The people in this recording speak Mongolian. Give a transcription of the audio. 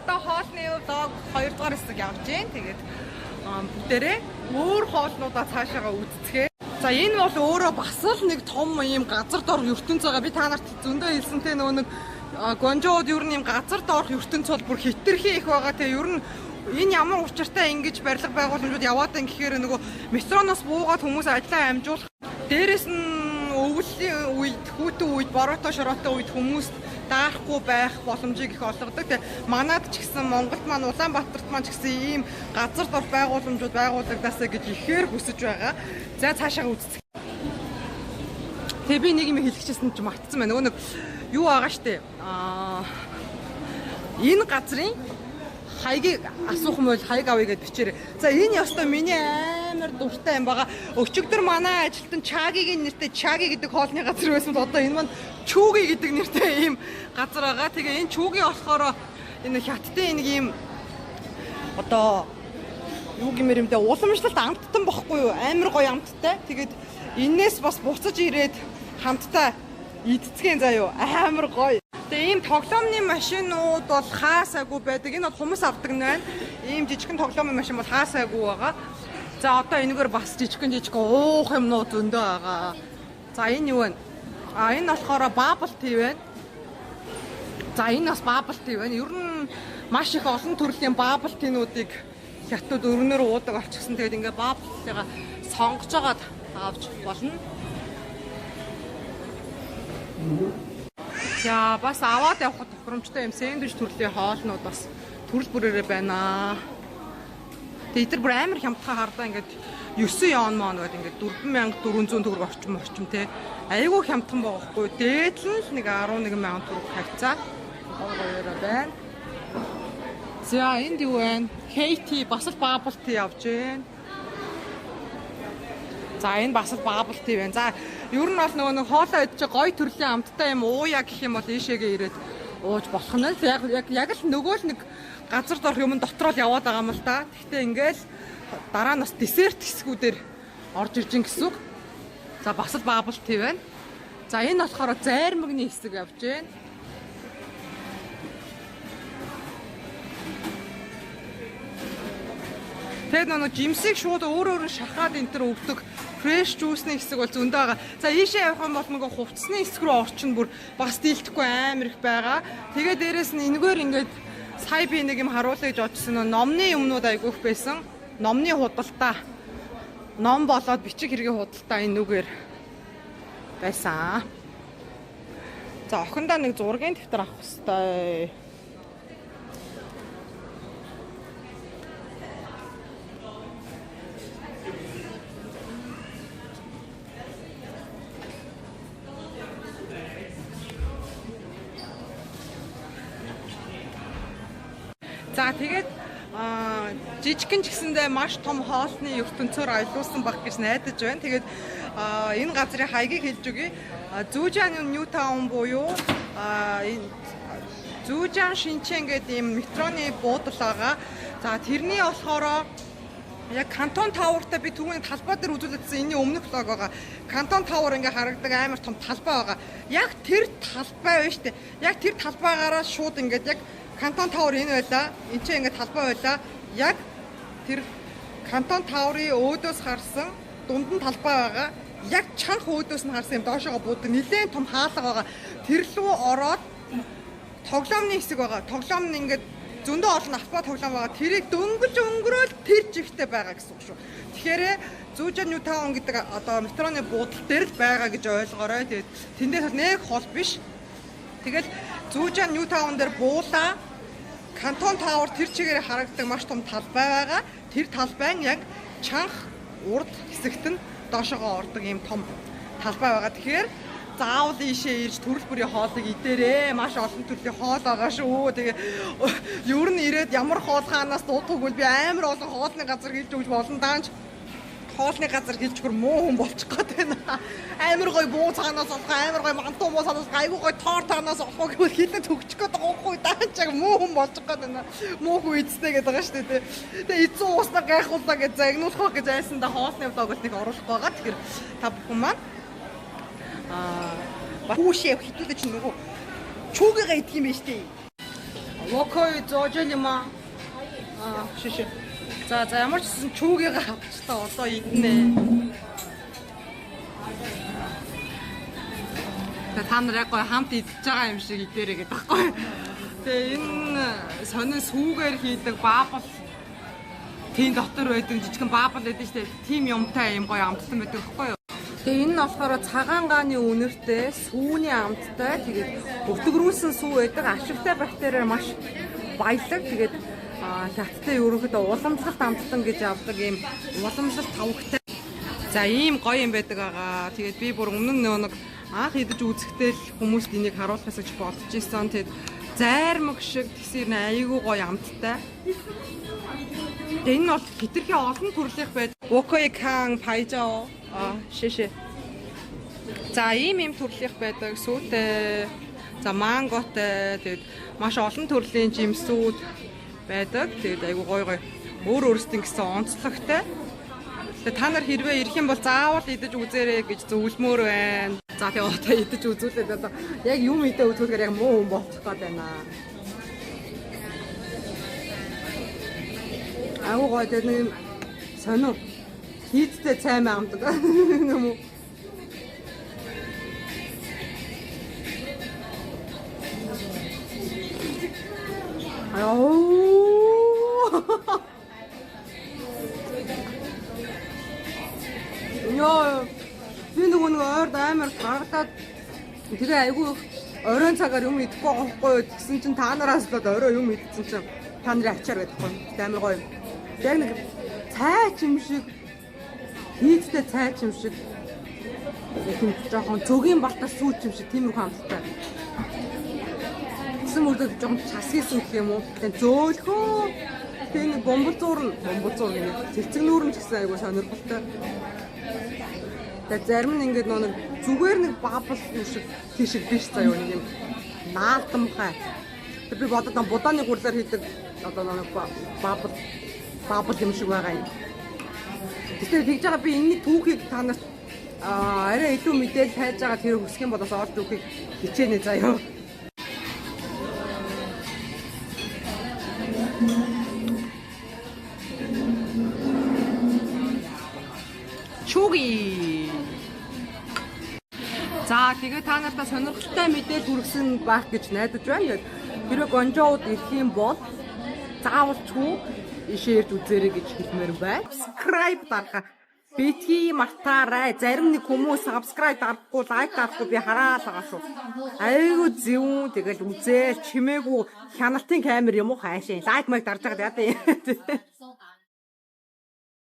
Одоо хоолны vlog 2 дугаар хэсэг явж гин. Тэгээд бүгдээрээ өөр хоолнуудаа цаашаага үзцгээе. За, энэ бол өөрөө бас л нэг том ийм газар дор ертөнц байгаа. Би та нарт зөндөө хэлсэн те, нөгөө нэг Гуанчжоуд ер нь ийм газар доорх ертөнц бол бүр хэтэрхий их байгаа. Тэгээ ер нь энэ ямар учиртай ингэж барилга байгууламжууд яваад байна гэхээр нөгөө метроноос буугаад хүмүүс ажиллаа амжуулах. Дээрэс нь өвлийн үед, хүйтэн үед, бороотой шороотой үед хүмүүст даарахгүй байх боломжийг их олгодог. Тэгээ манад ч гэсэн, Монголд маань, Улаанбаатарт маань ч гэсэн ийм газар дор байгууламжууд байгуулагдаасаа гэж ихээр хүсэж байгаа. За, цаашаа үзцгээе. Тэгээ би нэг юм хэлчихсэн чинь мартсан байна. Нөгөө нэг юу байгаа штэ. Энэ газрын хаягийг асуух юм бол хаяг авъя гэдээ бичээрэй. За, энэ ёстой миний амар дуртай юм байгаа. Өчигдөр манай ажилтан Чагигийн нэртэй Чаги гэдэг хоолны газар байсан бол одоо энэ маань Чүги гэдэг нэртэй ийм газар байгаа. Тэгээ энэ Чүги болохоор энэ хятадын нэг ийм одоо юу гэмээр юм дэ, уламжлалт амттан бохгүй юу? Амар гоё амттай. Тэгээд энээс бас буцаж ирээд хамтдаа идцгээе заа юу. Амар гоё. Тэгээ ийм тоглоомны машинууд бол хаасаагүй байдаг. Энэ бол хүмүүс авдаг нь байна. Ийм жижигхэн тоглоомын машин бол хаасаагүй байгаа. За, одоо энэгээр бас жижигхэн жижигхэн уух юмнууд зөндөө байгаа. За, энэ юу вэ? А, энэ болохоор bubble tea байна. За, энэ бас bubble tea байна. Ер нь маш их олон төрлийн bubble tea-нуудыг хятад өргөнөөр уудаг болчихсон. Тэгээд ингээ bubble tea-га сонгож агаад авч болно. За, бас аваад явахад тохиромжтой юм сэндвич төрлийн хоолнууд бас төрөл бүрээрээ байна. Тэгээ эдгээр бүр амар хямдхан хардаа, ингээд 9 юан моон гэдэг, ингээд 4400 төгрөг орчим орчим те. Айгүй хямдхан байгаа хгүй. Дээдл нь л нэг 11 мянган төгрөг хавцаа. Гой гоёороо байна. За, энд юу вэ? HeyTea, бас л bubble tea явж байна. За, энэ бас л bubble tea байна. За, ер нь бол нөгөө нэг хоолоо идчих гоё төрлийн амттай юм ууя гэх юм бол ийшээгээ ирээд ууж болох нь. Яг яг яг л нөгөө л нэг газар дорх юм дотроо л яваад байгаа юм л та. Гэхдээ ингээл дараа нь бас десерт хэсгүүдээр орж ирж гин гэсэн үг. За, бас л bubble tea байна. За, энэ болохоор зайрмагны хэсэг явж байна. Тэгээд нөгөө жимсийг шууд өөр өөр нь шахаад энэ төр өгдөг fresh juice-ны хэсэг бол зөндөө байгаа. За, ийшээ явах юм бол нөгөө хувцсны хэсэг рүү орчин бүр бас дийлдэхгүй амар их байгаа. Тэгээ дээрэс нь энэгээр ингээд сая би нэг юм харуулъя гэж бодсон, нөгөө номны юмнууд айгүйх байсан. Номны худалдаа. Ном болоод бичиг хэргийн худалдаа энэ нүгээр байсан. За, охиндоо нэг зургийн дэвтэр авах хэвээр. За, тэгээд жижигхэн ч гэсэндээ маш том хоолны ертөнцөөр аялуулсан баг гэж найдаж байна. Тэгээд энэ газрын хаягийг хэлж өгье. Зүүжан New Town буюу энэ Зүүжан Шинчэн гэдэг ийм метроны буудал байгаа. За, тэрний болохоор яг Кантон Tower-тай би түрүүний талбай дээр үзүүлсэн энэний өмнөх vlog байгаа. Кантон Tower ингээ харагдаг амар том талбай байгаа. Яг тэр талбай байна шүү дээ. Яг тэр талбайгаараа шууд ингээд яг Кантон Tower энэ байла. Энд чинь ингээ талбай байла. Яг тэр Кантон Tower-ын өөдөөс харсан дунд нь талбай байгаа. Яг чанх өөдөөс нь харсан юм доошоогоо буудаг нэлээд том хаалга байгаа. Тэр лүү ороод тоглоомны хэсэг байгаа. Тоглоом нь ингээд зөндөө олон автомат тоглоом байгаа. Тэрийг дөнгөж өнгөрөөл тэр чигтээ байгаа гэсэн үг шүү. Тэгэхээр Зүүжан New Town гэдэг одоо метроны буудал дээр л байгаа гэж ойлгоорой. Тэгээд тэндээс бол нэг хол биш. Тэгэл Зүүжан New Town дээр буулаа. Кантон Tower тэр чигээр харагдаг маш том талбай байгаа. Тэр талбай нь яг чанх урд хэсэгт нь доошогоо ордог ийм том талбай байгаа. Тэгэхээр заавал ийшээ ирж төрөл бүрийн хоолыг идээрээ. Маш олон төрлийн хоол байгаа шүү. Тэгээ ер нь ирээд ямар хоол хаанаас дуудахгүй би амар олон хоолны газар хэлж өгч болно даанч хоолны газар хэлж өгөр муу хүн болчих гээд байна. Амар гоё буу цаанаас олох, амар гоё мантуу муу цаанаас, айгүй гоё торт цаанаас олох гэвэл хэлээд өгчих гээд байгаа байхгүй, даанч яг муу хүн болчих гээд байна. Муу хүн эцтэй гэдэг байгаа шүү дээ. Тэгээ эцэн ууснаа гайхуулаа гэж загнуулах байх гэж айсандаа хоолны vlog нэг оруулах байгаа. Тэгэхээр та бүхэн маань хүүшээ хитүүлээ чи нөгөө чүүгээгээ идэх юм байна шүү дээ. 我可以坐这里吗? Аа, 谢谢. За за ямар ч гэсэн чүүгийг авчихлаа одоо иднэ. Тэгээ та нар яг гоё хамт идэж байгаа юм шиг идээрэй гэдэг байхгүй. Тэгээ энэ сонин сүүгээр хийдэг bubble tea-н дотор байдаг жижигхэн bubble байдаг шүү дээ. Тим юмтай юм гоё амттан байдаг байхгүй юу? Тэгээ энэ нь болохоор цагаан гааны үнэртэй сүүний амттай тэгээд өвтгөрүүлсэн сүү байдаг. Ашигтай бактериар маш баялаг. Тэгээд хятадтай ерөнхийдөө уламжлалт амттан гэж авдаг ийм уламжлалт тавгтай. За ийм гоё юм байдаг байгаа. Тэгээд би бүр өмнө нь нэг анх идэж үзэхдээ л хүмүүст энийг харуулах гэж бодож исэн. Тэгээд зайрмаг шиг тэгсэр нь айгүй гоё амттай. Тэгээд энэ нь бол хэтэрхий олон төрлийнх байд. 我可以看拍照. А, 谢谢. За ийм ийм төрлийнх байдаг. Сүүтэй. За манготой. Тэгээд маш олон төрлийн жимсүүд байдаг. Тэгээд айгүй гоё гоё өөр өөрсдийн гэсэн онцлогтой. Тэгээд та нар хэрвээ ирэх юм бол заавал идэж үзээрэй гэж зөвлөмөөр байна. За тэгээ одоо идэж үзүүлээд одоо яг юм идэ үзүүлэхээр яг муу хүн болчих гээд байна. Айгүй гоё тэгээд нэг юм сонио хийдтэй цай амтдаг юм уу? Аа. Йоо. Би нөгөө нэг ойрд амар гаргалаад тэгээ айгүй оройн цагаар юм идэхгүй байгаа байхгүй юу тэгсэн чинь та нараас л орой юм идсэн чинь та нарын ачаар байдаг байхгүй юу. Амар гоё юм. Яг нэг цай ч юм шиг хийдтэй цай ч юм шиг яг тийм жоохон цөгийн балтар сүү ч юм шиг тиймэрхүү амттай. Тэгсэн мөрдөө жоохон час хийсэн гэх юм уу. Тэгээ зөөлхөө. Тэгээ нэг бомболзуур нь бомболзуур гэнэ. Цэцэг нүүр нь ч гэсэн айгүй сонирхолтой. Тэгээ зарим нь ингээд нэг зүгээр нэг bubble юм шиг тийш биш заяа нэг юм наалтамхай. Тэгээ би бодод будааны гурлаар хийдэг одоо нэг bubble bubble юм шиг байгаа юм. Тэгэхээр тэгж байгаа би энэний түүхийг та нарт арай илүү мэдээлэл хайж байгаа тэр хүсэх юм бол бас олж өгөхийг хичээнэ заяа. Чүги. За тэгээ та нартай сонирхолтой мэдээлэл хүргэсэн байх гэж найдаж байна. Тэгээд хэрвээ Гуанчжоуд ирэх юм бол заавал чүү ишээ ирж үзээрэй гэж хэлмээр байна. Subscribe дарахаа битгий мартаарай. Зарим нэг хүмүүс subscribe дарахгүй, like дарахгүй би хараал байгаа шүү. Айгүй зөвүүн тэгэл үзээл чимээгүй хяналтын камер юм уу хайшаа. Like маяг дарж байгаад яа.